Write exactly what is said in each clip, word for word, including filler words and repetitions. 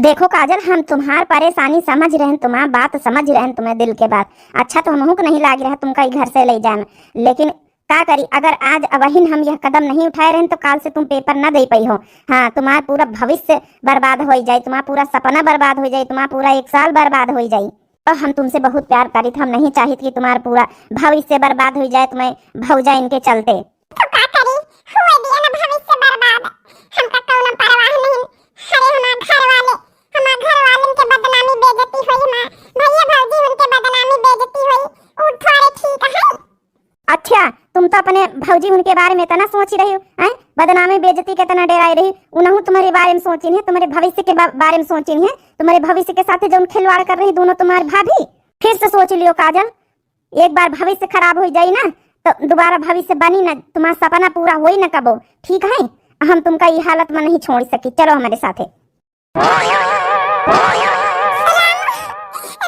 देखो काजल, हम तुम्हार परेशानी समझ रहेन, तुम्हार बात समझ रहेन, तुम्हें दिल के बात। अच्छा तो हमहू के नहीं लाग रहा तुमका ई घर से ले जाए में, लेकिन का करी, अगर आज अबहिन हम यह कदम नहीं उठाए रहेन तो काल से तुम पेपर ना दे पाई हो। हाँ, तुम्हार पूरा भविष्य बर्बाद हो जाई, तुम्हार पूरा सपना बर्बाद हो जाई, तुम्हार पूरा एक साल बर्बाद हो जाई। और हम तुमसे बहुत प्यार करी थे, हम नहीं चाहित कि तुम्हार पूरा भविष्य बर्बाद हो जाए तुम्हें भौजा इनके चलते। तो का करी, हुए दिया ना भविष्य बर्बाद, हमका कौनो परवाह नहीं। अरे हमार घर वाले, हमार घर वालन के बदनामी बेइज्जती होई, हमार भैया भौजी उनके बदनामी बेइज्जती होई, उ थोड़े ठीक है। अच्छा, तुम तो अपने भौजी उनके बारे में इतना सोची रही हो, हैं? बदनामी बेइज्जती के इतना डेराई रही, उनहू तुम्हारे बारे में सोची नहीं, तुम्हारे भविष्य के बा-, बारे में सोची नहीं, तुम्हारे भविष्य के साथ जो खिलवाड़ कर रही दोनों तुम्हारी भाभी। फिर से सोच लियो काजल, एक बार भविष्य खराब हो जाई ना तो दोबारा भविष्य बनी ना, तुम्हारा सपना पूरा होई ना कबो, ठीक है? हम तुमका ई हालत में नहीं छोड़ सकी, चलो हमारे साथे। रामू,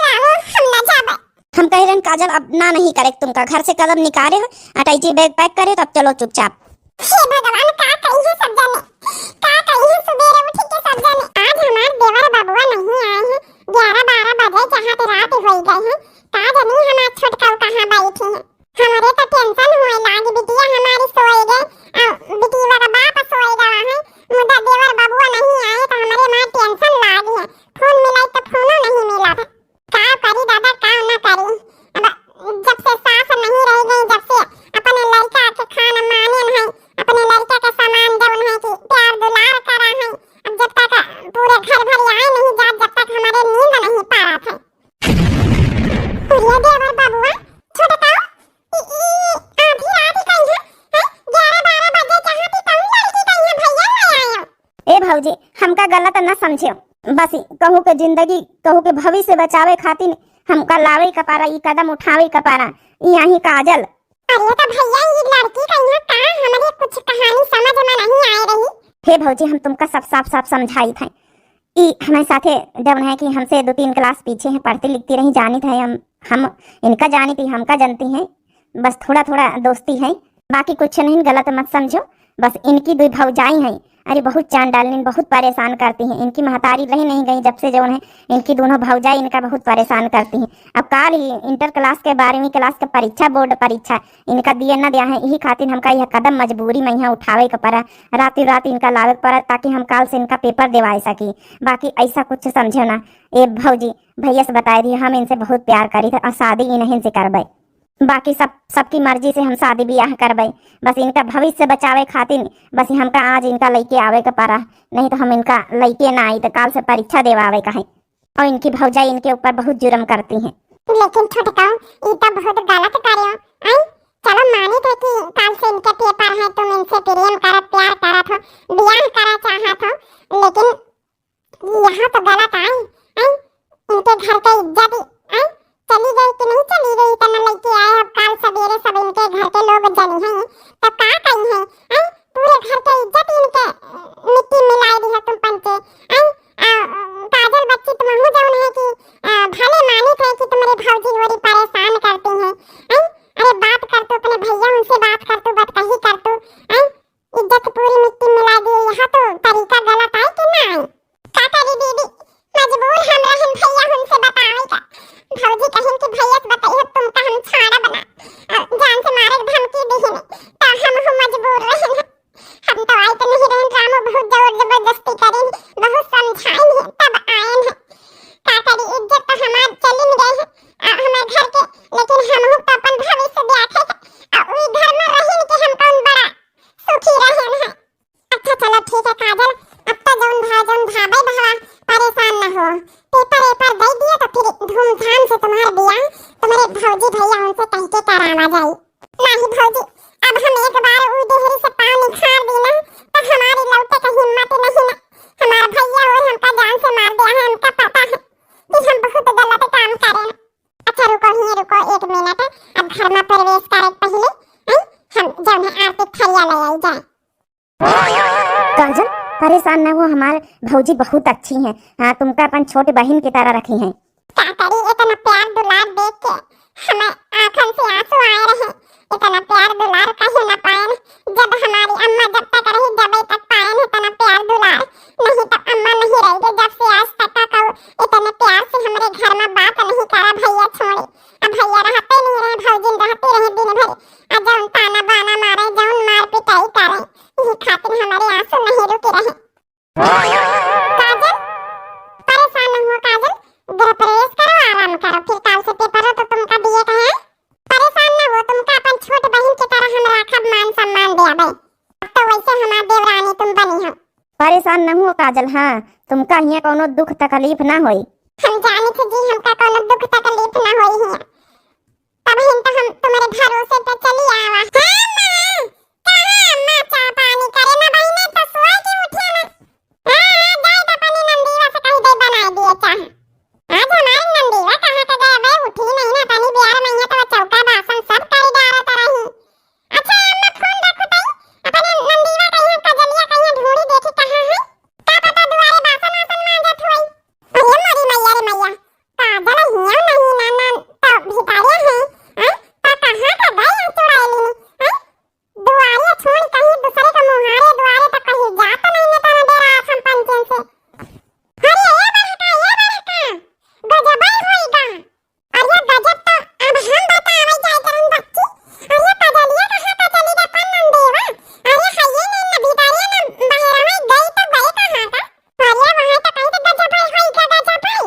रामू, हम ना जाबे। हम कह रहे हैं, काजल, अब ना नहीं करे तुमका, घर से कदम निकाले हो, अटैची बैग पैक करे, तो अब चलो चुपचाप। हे भगवान, का कही है सब जने, का कही है सुबेरे उठ के सब जने। आज हमार देवर बबुआ नहीं आए हैं, ग्यारह बारह बजे जहाँ पे रात हो गए हैं, का जनी हमार छोटका कहाँ बैठी है। हमरे तो टेंशन हुए लागी, बिटिया हमारी सोए गए, आ, बिटिया का बाप सोए गवा है, मुदा देवर बबुआ नहीं आए तो हमरे माँ टेंशन लागी है। फोन मिलाई तो फोनो नहीं मिला था। का करी दादा, का ना करी। अब जब से सास नहीं रह गई, जब से अपने लड़का के खान माने नहीं, अपने लड़का के सामान जौन है कि प्यार दुलार करा है, अब जब तक पूरे घर भर आए नहीं जात, जब तक हमारे नींद नहीं पारत है। अरे देवर बबुआ, छोटका, ई, ई आधी रात ही कहीं है, हैं? ग्यारह बारह बजे जहाँ थी तौन लड़की कहीं है, भैया ले आयो। ए भौजी, हमका गलत न समझियो, बस कहू के जिंदगी, कहू के भविष्य बचावे खातिर हमका लावे का पारा, ई कदम उठावे का पारा, ई यही काजल। अरे तो भैया, ई लड़की कहीं है का? हमरे कुछ कहानी समझ में नहीं आए रही। हे भौजी, हम तुमका सब साफ साफ समझाई थे। ई हमारे साथे जौन है कि हमसे दो तीन क्लास पीछे हैं, पढ़ती लिखती रही, जानित है हम, हम इनका जानित ही, हमका जानती हैं, बस थोड़ा थोड़ा दोस्ती है, बाकी कुछ नहीं, गलत मत समझो। बस इनकी दुई भौजाई हैं, अरे बहुत चांडालिन, बहुत परेशान करती हैं। इनकी महतारी रही नहीं गई जब से जौन है, इनकी दोनों भौजाई इनका बहुत परेशान करती हैं। अब काल ही इंटर क्लास के, बारहवीं क्लास के परीक्षा, बोर्ड परीक्षा, इनका दिए न दिया है, यही खातिर हमका यह कदम मजबूरी में यहाँ उठावे के पड़ा, रातों रात इनका लावे के पड़ा, ताकि हम काल से इनका पेपर देवाए सकी। बाकी ऐसा कुछ समझो ना ए भौजी, भैया से बताए दिए, हम इनसे बहुत प्यार करी थे और शादी इन्हीं से करबे। बाकी सब, सबकी मर्जी से हम शादी ब्याह करबे, बस इनका भविष्य बचावे खातिर बस हमका आज इनका लइके आवे के पड़ा, नहीं तो हम इनका लइके ना आई तो काल से परीक्षा देवावे का है। और इनकी भौजाई इनके ऊपर बहुत जुर्म करती हैं। लेकिन छोटका, ई तो बहुत गलत करे हो। आई, चलो मानित है कि काल से इनके पेपर है, तुम इनसे प्रेम करत, प्यार करत हो, ब्याह करा चाहत हो, लेकिन यहाँ तो गलत आई, आई, इनके घर के इज्जत ही, आई, चली गई कि नहीं चली गई, इतना लइके आए, अब काल सवेरे सब इनके घर के लोग जनी हैं, तो का कही है, आई, पूरे घर के इज्जत इनके मिट्टी मिलाई दी है तुम पंचे, आई, आ, काजल बच्ची, तुम हूँ जौन है कि, आ, भले मानित है कि तुम्हारे भौजी होरी परेशान करती हैं, हैं? अरे बात कर तू, अपने भैया उनसे बात कर तू, बात कही कर तू, हैं? इज्जत पूरी मिट्टी मिला दी, यहाँ तो तरीका गलत आए कि ना आए? का करी दीदी, मजबूर हम रहन भैया उनसे बतावे का। भौजी कहिन कि भैया से बताइए तुमका हम छाड़ा बना, आ, जान से मारे के धमकी दी है, तो हम, हम मजबूर रहन। हम तो आइत नहीं रहन, रामू बहुत जोर जबरदस्ती करेन, बहुत समझाइन है, तब आयन है। का करी, इज्जत तो हमार चलिन गए है, आ, हमार घर के, लेकिन हम तो अपन भविष्य देखे के, आ, उई घर में रहिन के हम कौन बड़ा सुखी रहन है। अच्छा चलो ठीक है काजल, अब तो जौन भा, जौन भावे भवा, परेशान न हो, पेपर एपर दे दिए तो फिर धूमधाम से तुम्हार बियाह, तुम्हारे भौजी भैया उनसे कह के करावा जाई। नाही भौजी, अब हम एक बार ऊ देहरी से पाँव निखार दी ना, तो हमारी लौटे का हिम्मत नहीं ना। हमार भैया और हमका जान से मार दिया है, हमका पता है कि हम बहुत गलत काम करें। अच्छा रुको, हिये रुको एक मिनट, अब घर में प्रवेश करे के पहले, हैं, हम जौन है आरती थरिया ले आई जाए। काजल, परेशान न हो, हमार भौजी बहुत अच्छी हैं। हाँ, तुमका अपन छोट बहिन की तरह रखी हैं। का करी, इतना प्यार दुलार देख के हमें आँखन से आंसू आए रहे। इतना प्यार दुलार कहीं न पाएन, जब हमारी अम्मा जब तक रही, जब तक पाएन इतना प्यार दुलार। नहीं तो अम्मा नहीं रही, जब से आज तक काजल, हाँ, तुमका हियाँ कौनो दुख तकलीफ ना होई। हम जानी थी जी, हमका कौनो दुख तकलीफ ना होई हियाँ। तब हिन तो हम तुम्हरे भरोसे पे चली आवा। हाँ माँ, कहाँ अम्मा चाह पानी करे ना बहिने, तो सोए के उठे ना। हाँ, हाँ, जाए तो अपनी नंदीवा से कही दे बनाए दिए चाह। आज हमारी नंदीवा कहाँ के गए बे, उठी नहीं ना, तनी बियार में यहाँ तो चौका बासन सब करी डारत रही। अच्छा अम्मा फोन रखो तई, अपने नंदीवा कहीं कजलिया कहीं ढूंढी देखी कहाँ है, का पता दुआरे बासन आसन मांजत होई। अरे मोरी मैया रे मैया, काजल हियाँ नहीं ना, ना तो भितरिया है, हैं? तो कहाँ का गई है चुड़ैलिनी, हैं? दुआरे छोड़ कहीं दूसरे के मुहारे दुआरे तो कहीं जात नहीं ने तना डेरा हम पंचन से। अरे ए बड़का, ए बड़का, गजबई होई गा। अरे गजब तो अब हम बतावे जाए करन बच्ची। अरे कजलिया कहाँ का चली गा कौन नंदीवा? अरे हइये ने न भितरिया न बहरवा गई तो गई कहाँ का? अरे वहाँ तो कहीं तो गजबई होई गा, गजबई।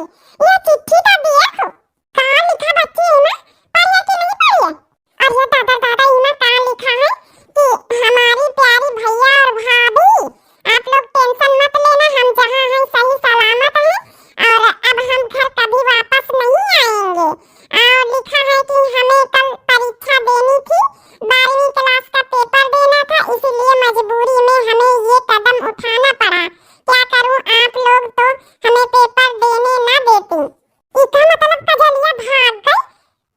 ये चिट्ठी तो देखो। का लिखा बच्ची इमा? पढ़िए कि नहीं पढ़िए? अरे दादा, दादा, इमा का लिखा है कि हमारी प्यारी भैया और भाभी, आप लोग टेंशन मत लेना, हम जहाँ हैं सही सलामत हैं और अब हम घर कभी वापस नहीं आएंगे। और लिखा है कि हमें कल परीक्षा देनी थी, बारहवीं क्लास का पेपर देना था, इसीलिए मजबूरी में हमें ये कदम उठाना पड़ा। क्या करूँ, आप लोग तो हमें पेपर देने ना देती। इका मतलब कजलिया भाग गई?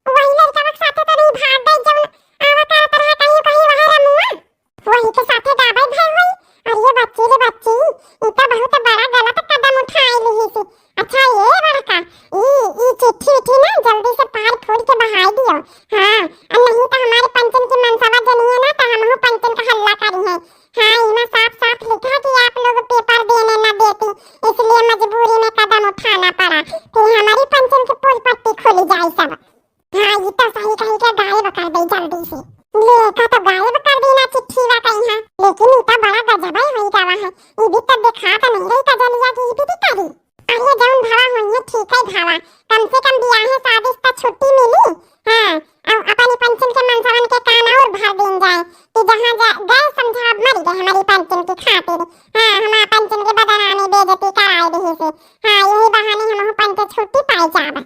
वही लड़का के साथे तो नहीं भाग गई जौन आवा करत रहा कहीं कहीं वही रमुआ? वही के साथे गाबै भई हुई। अरे बच्ची रे बच्ची, ई तो बहुत बड़ा गलत कदम उठाई लिहिस। अच्छा ये बड़का, ई, ई चिट्ठी उठी ना जल्दी से फाड़ फूड़ के बहाई दियो। हाँ, और नहीं तो हमारे पंचन की मनसवा जनिए ना तो हमहू पंचन का हल्ला करी है। हाँ, इमा साफ साफ लिखा कि आप लोग पेपर देने न देती, इसलिए मजबूरी में कदम उठाना पड़ा। फिर हमारी पंचन की पोल पट्टी खोली जाए सब। हाँ, ये तो सही कही के गायब कर दे जल्दी से। ले, का तो गायब कर दी ना चिट्ठी वा कहीं है। लेकिन ई तो बड़ा गजब है, वही गावा है। ये भी तो दिखा तो नहीं रही कजलिया की, ये भी करी। अरे जौन भवा होइए ठीक है भवा, कम से कम बियाहे शादी से तो छुट्टी मिली। हाँ, अब अपनी पंचन के मनसवन के कान और भर दीन जाए कि जहाँ जा, गए समझा मर गए हमारी पंचन की खातिर। हाँ, हमारा पंचन के बदनामी बेइज्जती कराए रही से। हाँ, यही बहाने हम पंच छुट्टी पाए जाब।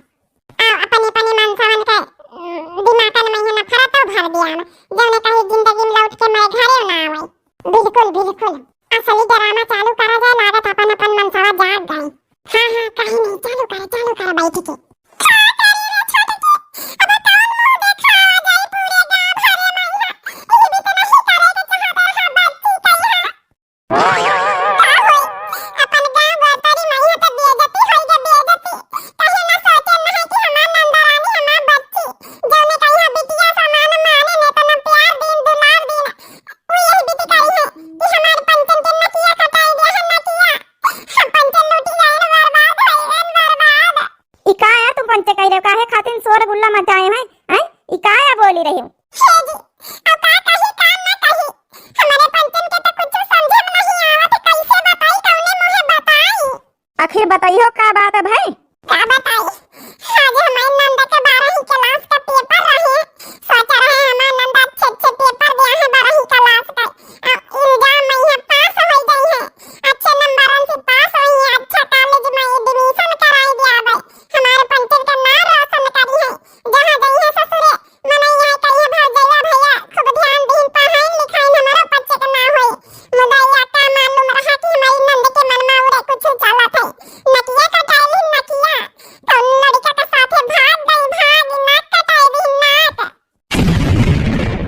अब अपने अपने मनसवन के, उम, दिमागन में ये नफरत तो भर दिया हम, जौने कहीं जिंदगी में लौट के मैं घरे ना आवे। बिल्कुल, बिल्कुल। असली ड्रामा चालू करा जाए, लागत अपन अपन मनसवा जाग गए। हाँ, हाँ, कहीं नहीं, चालू कर, चालू कर बैठ के। का करी रे छोटकी, अब कौन मुंह देखावा जाए पूरे गांव भरे में यहाँ? ये भी तो नहीं करे के चाहत रहा बच्ची का यहाँ। का होई? अपन गांव गोतरी में यहाँ तो बेइज्जती होई के बेइज्जती। कहीं ना सोचे ना है कि हमार नंदरानी, हमार बच्ची, जौने का यहाँ बिटिया समान माने ने, इतना प्यार दीन, दुलार दीन। उ यही विधि करी है कि हमार पंचन के नकिया कटाई दिया है, नकिया। हम पंचन लूटी गए, बर्बाद हो गए, बर्बाद। ई का है तुम पंचे कह रहे हो? काहे खातिर शोर गुल्ला मचाए हैं? हैं? ई का है बोली रही हो? हे जी, अब का कही, का ना कही? हमारे पंचन के तो कुछ समझे में नहीं आवत, कैसे बताई, कौने मुँहे बताई? आखिर बताइयो का बात है भाई? का बताई? आज हमारे नंद के बारहवीं क्लास का पेपर रहे। सोच रहे हमारे नंद अच्छे अच्छे पेपर दिया है बारहवीं क्लास का। आ, इल्जाम में यहाँ पास हो गई है। अच्छे नंबरन से पास हुई है, अच्छा कॉलेज में एडमिशन कराई दिया भाई। हमारे पंचन का नाम रोशन करी है। जहाँ गई है ससुरे, मनई यहाँ करिए भौजैया भैया, खूब ध्यान दीन, पढ़ाइन लिखाइन हमरो बच्चे के ना होई। मुदा या का मालूम रहा कि हमारी नंद के मन में उड़े कुछ चलत है। नकिया कटाई ली नकिया। कौन लड़का के साथे भाग गई, भाग, नाक कटाई दी नाक।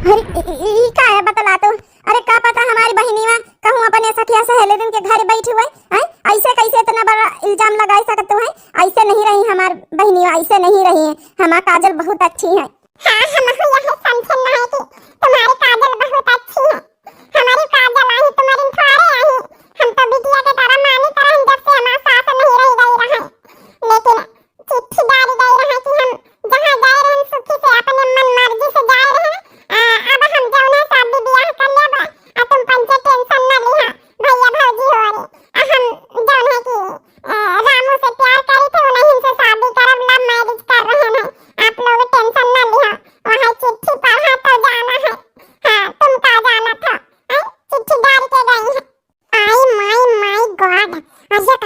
अरे, ई, ई, ई का है बतला तो? अरे, का पता हमारी बहिनीवा कहूँ अपने सखिया सहेलिन के घर बैठी हुए, हैं? ऐसे कैसे इतना बड़ा इल्जाम लगाई सकत हो, हैं? ऐसे नहीं रही हमार बहिनीवा, ऐसे नहीं रही है। हमार काजल बहुत अच्छी है। हाँ, हम यह समझे ना है कि तुम्हारी काजल बहुत अच्छी है। हमारी काजल आई तुम्हारी थोड़े आई। हम तो बिटिया के तरह मानी तरह जब से हमार सास नहीं रही गई रहे। लेकिन चिट्ठी डाल गई रहे कि हम जहाँ जाए रहन सुखी से अपने मन मर्जी से जाए रहन। आ, अब हम जौने शादी ब्याह कर लेब, आ तुम पंचे टेंशन न लिहा, भैया भौजी हो रे। आ हम जौन है कि, ए, रामू से प्यार करी थे, उन्हीं से शादी करब, लव मैरिज कर रहे हैं। आप लोग टेंशन न लिहा, वहाँ चिट्ठी पढ़ा तो जाना है। हाँ, तुम का जाना था, हैं? चिट्ठी डाल के गई है। आई माई माई गॉड,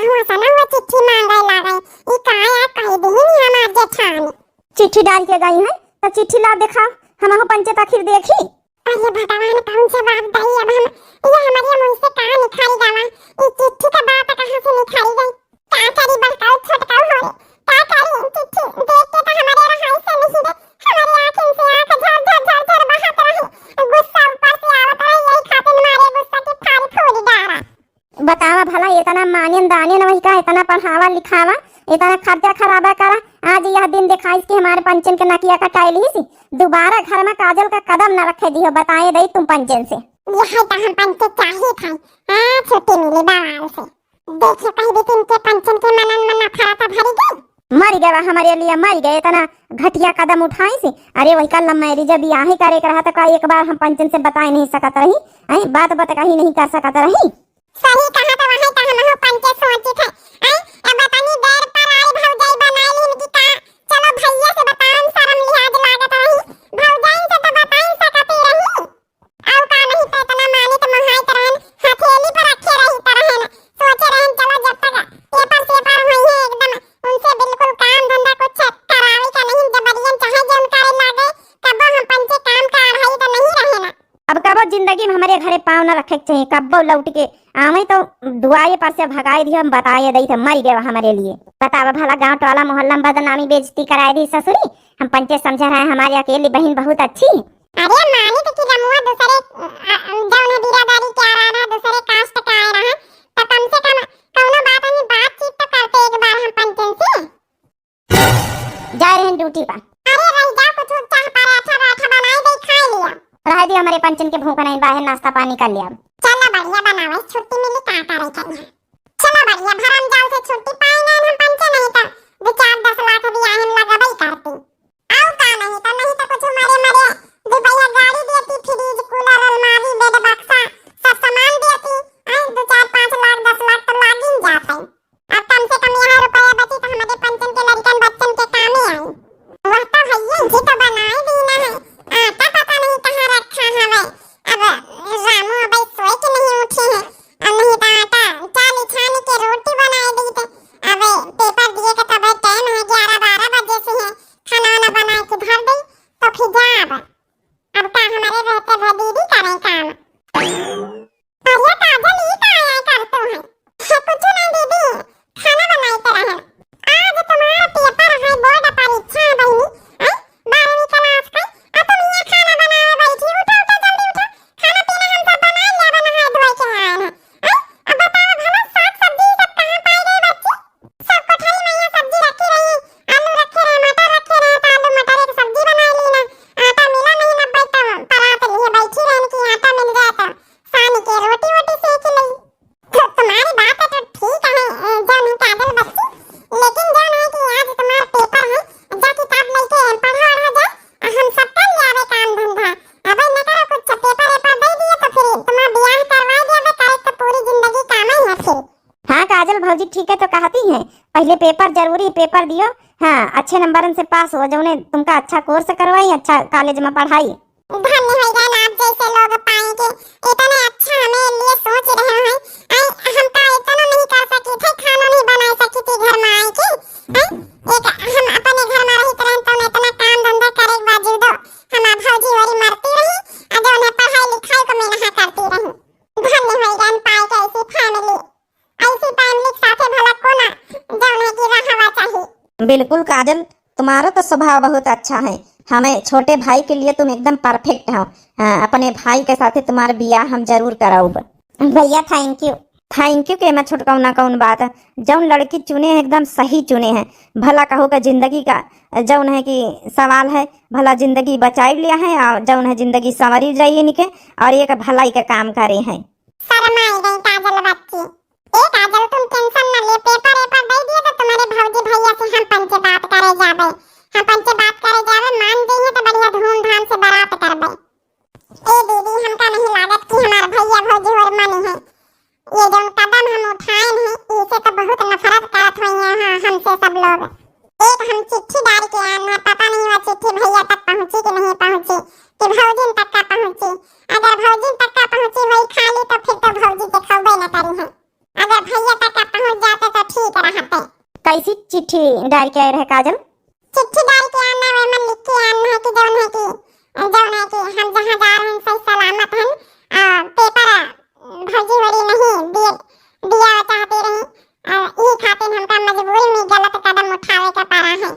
हुआ सना हुआ चिट्ठी मांगे लागे, ई का या कह दिहिन हमार जेठानी। चिट्ठी डाल के गई है, तो चिट्ठी ला देखा, हमहू पंचे त आखिर देखी। अरे भगवान, कौन जवाब दई अब हम, ये हमारे मुंह से का निकल गवा, ई चिट्ठी का बात कहाँ से निकल गई? का करी बड़काऊ छोटकाऊ हो रे, का करी? चिट्ठी देख के तो हमारे रहाई से नहीं रे, हमारे आँखिन से आँख झर झर झर झर बहत रही, गुस्सा ऊपर से आवत रही, यही खातिर मारे गुस्सा की फारी फूल डारा। बतावा भला, इतना मानियन दानियन वही का, इतना पढ़ावा लिखावा, इतना खर्चा खराबा करा, आज यह दिन दिखाइस कि हमारे पंचन के नकिया कटाई लीस। दोबारा घर में काजल का कदम न रखे दियो, बताए दई तुम पंचन से। यह तो हम पंचे चाहिए था, हाँ, छुट्टी मिली बवाल से। देखियो, कह दी कि इनके पंचन के मनन में नफरत भरी गई। मर गवा हमारे लिए, मर गए, इतना घटिया कदम उठाइस। अरे वही का लव मैरिज बियाह ही करे के रहा तो का एक बार हम पंचन से बताए नहीं सकत रही, हैं, बात बात कहीं नहीं कर सकत रही। सही कहा तो वही तो हमहू पंचे सोचित है। आई, अब तनी देर पर आई भौजाई बनाई लीन की का, चलो भैया से बतावन, शर्म लिहाज लागत रही, भौजाइन से तो बताई सकती रही। अउ का नहीं तो इतना मानित मोहाइत रहन, हथेली पर रखे रहित रहन, सोचे रहन चलो जब तक पेपर सेपर हुई है एकदम, उनसे बिल्कुल काम धंधा कुछ करावे का नहीं, जबरियन चाहे जौन करे लागे, तबो हम पंचे काम का अढ़ाई तो नहीं रहे ना। अब कबो जिंदगी में हमारे घरे पाँव न रखे के चाहिए, कब्बो लौट के आवे तो दुआरे पर से भगाई दियो, हम बताए दई थे मर गए हमारे लिए। बतावा भला, गांव टोला मोहल्ला में बदनामी बेइज्जती कराए दी ससुरी, हम पंचे समझ रहे हैं हमारी अकेली बहन बहुत अच्छी। अरे मानित कि रमुआ दूसरे, अ, अ, जौन है बिरादरी के आ रहा है, दूसरे कास्ट के आए रहा, तो कम से कम कौनो बात नहीं, बातचीत तो करते एक बार हम पंचन से। जा रहे हैं ड्यूटी पर। अरे रह जा, कुछ चाह पराठा वाठा बनाए दे, खा लिया। रह दियो, हमारे पंचन के भूख नहीं, बाहर नाश्ता पानी कर लिया। चलो बढ़िया बनावे, छुट्टी मिली, का करे के यहाँ। चलो बढ़िया, भरम जाल से छुट्टी पाए गए हम पंचे, नहीं तो दो चार दस लाख भी आहन लगबई करती। आउ का नहीं तो, नहीं तो कुछ मरे मरे दो पहिया गाड़ी देती, फ्रिज, कूलर, अलमारी, बेड, बक्सा, सब सामान देती। हैं, दो चार पाँच लाख, दस लाख तो लागिन जाते। अब कम से कम यहाँ रुपया बची तो हमारे पंचन के लड़कन बच्चन के कामे आई। वह तो भैया जी तो बनाए दी ना है, आटा पता नहीं कहाँ रखा हवे। अब रामू अब सोए के नहीं उठे हैं, अब नहीं तो आटा चाली छानी के रोटी बनाए दी तो अब पेपर दिए के तब टाइम है, ग्यारह बारह बजे से है, खाना वाना बनाए के धर दी तो फिर जाब। अब का हमारे रहते भदीदी करें काम? अरे काजल, ई का आया करतू है? हे, कुछ ना दीदी, खाना बनाए के रहे। आज तुम्हारा पेपर है, बोर्ड परीक्षा है बहिनी, हैं? बारहवीं क्लास का, आ तुम यहाँ खाना बनाए बैठी, उठो, उठो, जल्दी उठो, खाना पीना हम सब बना लिया, बना है धोए के आए हैं, हैं? अब बताओ भला, साग सब्जी सब कहाँ पाई गई बच्ची? सब कोठरी में यहाँ सब्जी रखी रही, आलू रखे रहे, मटर रखे रहे, तो आलू मटर एक सब्जी बनाए ली ना। आटा मिला नहीं ना, बैठ परात लिए बैठी रहन कि आटा मिल जाए तो सानी के रोटी वोटी सेक ली। तो तुम्हारी बात तो ठीक है, ए, जौन है काजल बच्ची, लेकिन जौन है कि आज तुम्हारा पेपर है, जा किताब लेके पढ़ा ओढ़ा जा, आ हम सब कर ले आवे काम धंधा। अब न करो कुछ, पेपर वेपर दे दिए तो फिर तुम्हारा ब्याह करवा दिया, करे तो पूरी जिंदगी काम ही है फिर। हाँ काजल भौजी, ठीक है तो कहती हैं, पहले पेपर जरूरी, पेपर दियो। हाँ, अच्छे नंबरन से पास हो, जौने तुमका अच्छा कोर्स करवाई, अच्छा कॉलेज में पढ़ाई। धन्य होइगन आप जैसे लोग पाए के इतने अच्छा हमें लिए सोच रहे हैं। आई, हम तो इतना नहीं कर सकी थे, खाना नहीं बना सकी थी घर में आए के। हैं? एक हम अपने घर में रही तरह तो इतना काम धंधा करे के बावजूदो हमार भौजी वरी मरती रही, आ जौन है पढ़ाई लिखाई को मेनहा करती रही। धन्य होइगन पाए के ऐसी फैमिली। ऐसी फैमिली के साथे भला कोना जौन है कि रहवा चाही। बिल्कुल काजल, तुम्हारा तो स्वभाव बहुत अच्छा है। हमें छोटे भाई के लिए तुम एकदम परफेक्ट हो। हाँ, अपने भाई के साथे तुम्हार बियाह हम जरूर कराउब। भैया, thank you। Thank you के में छोटकौना कौन बात है? जौन लड़की चुने हैं एकदम सही चुने हैं। भला कहो का जिंदगी का जौन है कि सवाल है, भला जिंदगी बचाई लिया है और जौन है जिंदगी संवरी जाइए इनके और एक भलाई का काम करे हैं। शर्माई गई काजल बच्ची। ए काजल, तुम टेंशन न ले, पेपर एपर दे दिए तो तुम्हारे भौजी भैया से हम पंचे बात करे जाबे, हम पंचे बात करे जाबे, मान जइहे तो बढ़िया धूमधाम से बारात करबे। ए दीदी, हमका नहीं लागत कि हमार भैया भौजी और मानी है। ये जौन कदम हम उठाए हैं, इसे तो बहुत नफरत करत होइए हाँ हमसे सब लोग। एक हम चिट्ठी डाल के आए हैं, पता नहीं वो चिट्ठी भैया तक पहुँची कि नहीं पहुँची, कि भौजिन तक का पहुँची। अगर भौजिन तक का पहुँची वही खाली तो फिर तो भौजी के खौबे न करी है। अगर भैया तक का पहुँच जाते तो चिट्ठी डाल के आए रहे काजल? चिट्ठी डाल के आना, वह मन लिख के आना है कि जौन है कि, जौन है कि हम जहाँ जा रहे हैं सही सलामत हैं। आ, पेपर, भौजी होरी नहीं दिए, दिया चाहते रही। आ, यही खातिर हमका मजबूरी में गलत कदम उठावे का पड़ा है।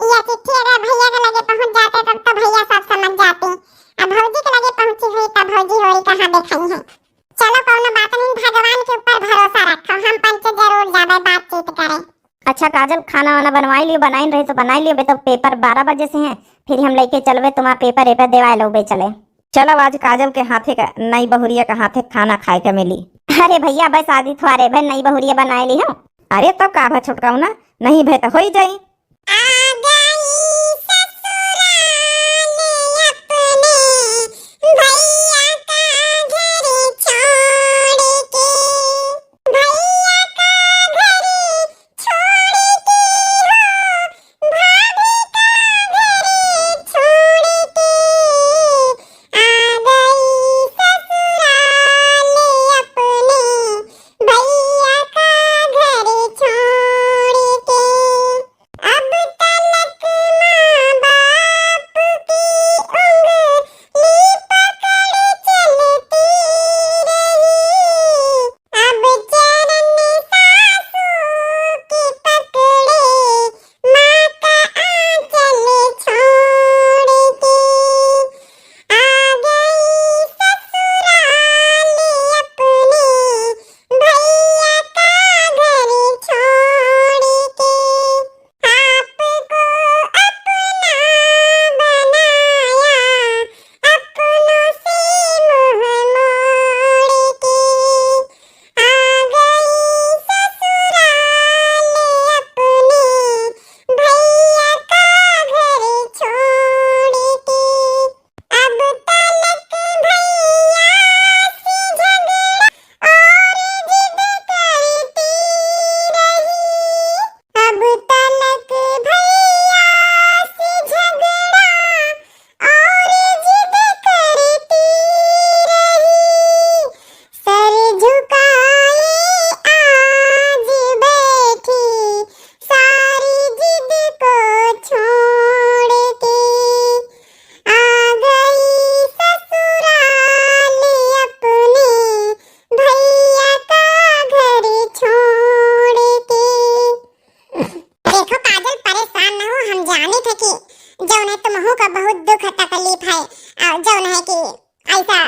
यह चिट्ठी अगर भैया के लगे पहुँच जाते तब तो भैया सब समझ जाते। अब भौजी के लगे पहुँची हुई तब भौजी होरी कहाँ देखाई है। चलो कौनो बात नहीं, भगवान के ऊपर भरोसा रखो, हम पंच जरूर जाबे बातचीत करे। अच्छा काजल, खाना वाना बनवाई लियो, बनाइन रही तो बनाई लियो, बे तो पेपर बारह बजे से हैं, फिर हम लेके चलबे तुम्हारा पेपर एपर देवाए लोग बे चले। चलो आज काजल के हाथे का, नई बहुरिया के हाथे खाना खाए के मिली। अरे भैया, बस आदि थुआरे भे नई बहुरिया बनाए ली हो। अरे तब का भा छोटकाऊ ना, नहीं भे तो होई जाई। आ गई ससुराल अपने भैया का घर छोड़ के, भैया का घर छोड़ के हो, भाभी का घर छोड़ के, आ गई ससुराल अपने भैया का घर छोड़ के। अब तलक माँ बाप की उंगली पकड़ चलती रही, अब चरण सासू की पकड़े माँ का आंचल छोड़ के। आ गई ससुराल अपने भैया का घर छोड़ के। आपको अपना बनाया, अपनों से मुंह मोड़ के। आ गई ससुराल अपने भैया का घर छोड़ के। अब तलक भैया से झगड़ा और जिद करती रही, अब तलक भैया से झगड़ा और जिद करती रही, सर झुकाए आज बैठी सारी जिद को छोड़ के। आ गई ससुराल अपने भैया का घर छोड़ के। देखो काजल, परेशान न हो, हम जाने थे कि जौन है तुमहू का बहुत दुख तकलीफ है, और जौन है कि ऐसा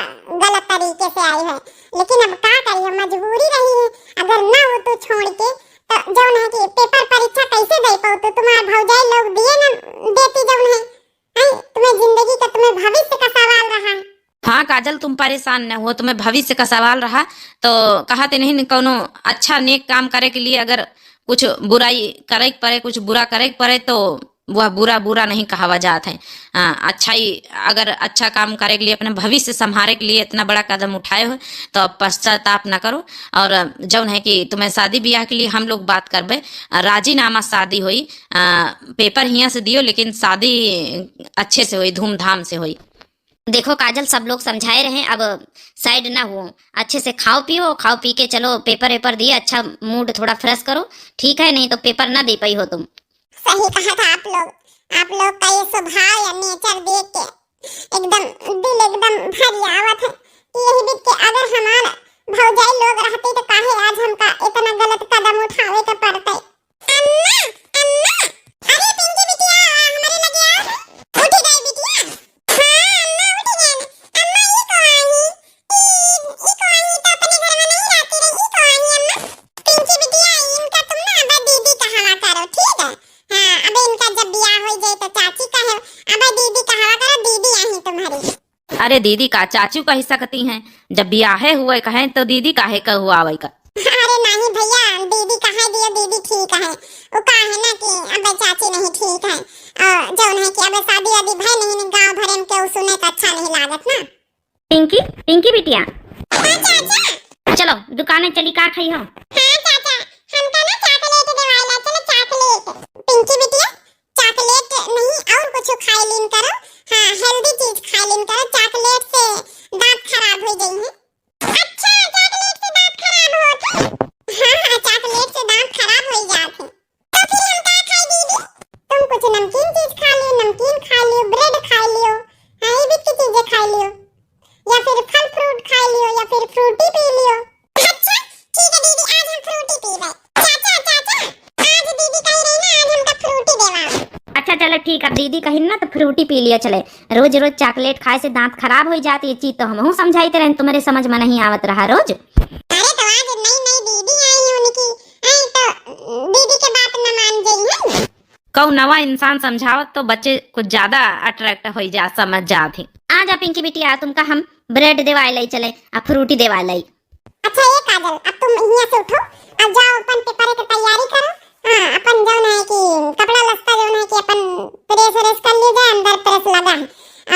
गलत तरीके से आई है, लेकिन अब का करी, हम मजबूरी रही है। अगर ना वो तो छोड़ के, तो जौन है कि पेपर परीक्षा कैसे दे पाओ, तो तुम्हारे भौजाई लोग दिए ना देती जौन है, हैं? तुम्हें जिंदगी का, तुम्हें भविष्य का सवाल रहा है। हाँ काजल, तुम परेशान न हो, तुम्हें भविष्य का सवाल रहा तो कहते नहीं न, कौनो अच्छा नेक काम करे के लिए अगर कुछ बुराई करे के पड़े, कुछ बुरा करे के पड़े तो वह बुरा बुरा नहीं कहावा जात है। हाँ, अच्छा ही, अगर अच्छा काम करे के लिए, अपने भविष्य संभारे के लिए इतना बड़ा कदम उठाए हो तो अब पश्चाताप न करो। और जौन है कि तुम्हें शादी ब्याह के लिए हम लोग बात करबे, राजीनामा शादी होई, आ, पेपर हियाँ से दियो लेकिन शादी अच्छे से होई, धूमधाम से होई। देखो काजल, सब लोग समझाए रहे, अब साइड ना हो, अच्छे से खाओ पियो, खाओ पी के चलो पेपर वेपर दिए, अच्छा मूड थोड़ा फ्रेश करो, ठीक है, नहीं तो पेपर ना दे पाई हो तुम। सही कहा था आप लोग, आप लोग का ये स्वभाव या नेचर देख के एकदम दिल एकदम भर आवत है कि यही बीत के अगर हमार भौजाई लोग रहती तो काहे आज हमका इतना गलत कदम उठावे के पड़ते। अम्मा, अम्मा, अरे पिंकी बिटिया, आ, हमरे लगे आ। उठ गई बिटिया? हाँ, अम्मा, उठ गई। अम्मा, ई को आई? ई, ई को आई तो अपने घर में नहीं रहती रही, ई को आई अम्मा? पिंकी बिटिया, इनका तुम ना अब दीदी कहावा करो, ठीक है? हाँ, अब इनका जब ब्याह हो जाए तो चाची कहे, अब दीदी कहावा करो, दीदी आई तुम्हारी। अरे दीदी का चाचू कह सकती हैं, जब ब्याहे हुए कहें तो दीदी काहे कहवावे का? अरे नहीं भैया, दीदी कहे दियो, दीदी ठीक है। वो का है ना कि अब चाची नहीं ठीक है, और जौन है कि अब शादी वादी भय नहीं, नहीं गाँव भरे में केहू सुने का अच्छा नहीं लागत ना। पिंकी, पिंकी बिटिया। हाँ चाचा। चलो दुकाने चली, का खाई हो? हाँ चाचा, हमका ना चॉकलेट देवाइला, चलो चॉकलेट। पिंकी बिटिया, चॉकलेट नहीं और कुछ खाए लीन करो। हाँ, हेल्दी चीज खाए लीन करो, चॉकलेट से दांत खराब हो जाई है। अच्छा, चॉकलेट से दांत खराब होत है? हाँ, हाँ, चॉकलेट से दांत खराब हो जात है। तो फिर चलो ठीक, अब दीदी कहिन ना तो फ्रूटी पी लिया चले। रोज रोज चॉकलेट खाए से दांत खराब हो जात, ये चीज तो हमहू समझाइत रहन, तुम्हरे समझ में नहीं आवत रहा रोज। अरे तो आज नई नई दीदी आई है उनकी, आई तो दीदी के बात न मान जाई है। कऊ नवा इंसान समझावत तो बच्चे कुछ ज्यादा अट्रैक्ट हो जा, समझ जात ही। आ जा पिंकी बिटिया, तुमका हम ब्रेड देवाए लाई चले, आ फ्रूटी देवाए लाई। अच्छा ये काजल, अब तुम हियाँ से उठो, अब जाओ अपन पेपर के तैयारी करो। हाँ, अपन जौन है कि कपड़ा लत्ता जौन है कि अपन प्रेस व्रेस कर लीजिए, अंदर प्रेस लगा है।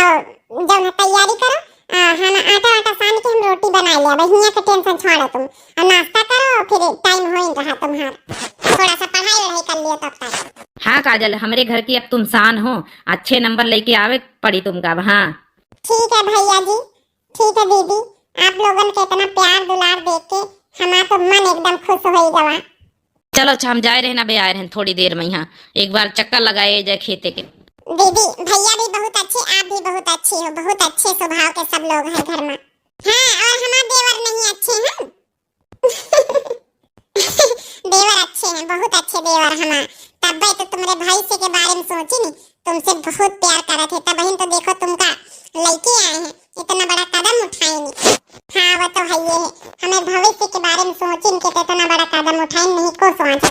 और जौन है तैयारी करो, आ, हम आटा वाटा सान के हम रोटी बना ले, अब हियाँ के टेंशन छोड़ो तुम। और नाश्ता करो, फिर टाइम हो ही रहा तुम्हारा, थोड़ा सा पढ़ाई वढ़ाई कर लियो तब तक। हाँ काजल, हमरे घर की अब तुम शान हो, अच्छे नंबर लेके आवे पड़ी तुमका अब। हाँ ठीक है भैया जी, ठीक है दीदी, आप लोगन के इतना प्यार दुलार देख के हमार तो मन एकदम खुश हो गवा। चलो अच्छा, हम जाए रहे ना बे, आए रहे थोड़ी देर में यहाँ, एक बार चक्कर लगाए जाए खेते के। दीदी भैया भी बहुत अच्छे, आप भी बहुत अच्छे हो, बहुत अच्छे स्वभाव के सब लोग हैं घर में। हाँ, और हमार देवर नहीं अच्छे हैं। देवर अच्छे हैं, बहुत अच्छे देवर हमार। तब्बे तो तुम्हरे भविष्य के बारे में सोची नी, तुमसे बहुत प्यार करत है, तबहिन तो देखो तुमका लइके आए हैं, इतना बड़ा कदम उठाए नी। हाँ वो तो है ये है, हमें भविष्य के बारे में सोचिन के तो इतना बड़ा कदम उठाए नहीं को सोचा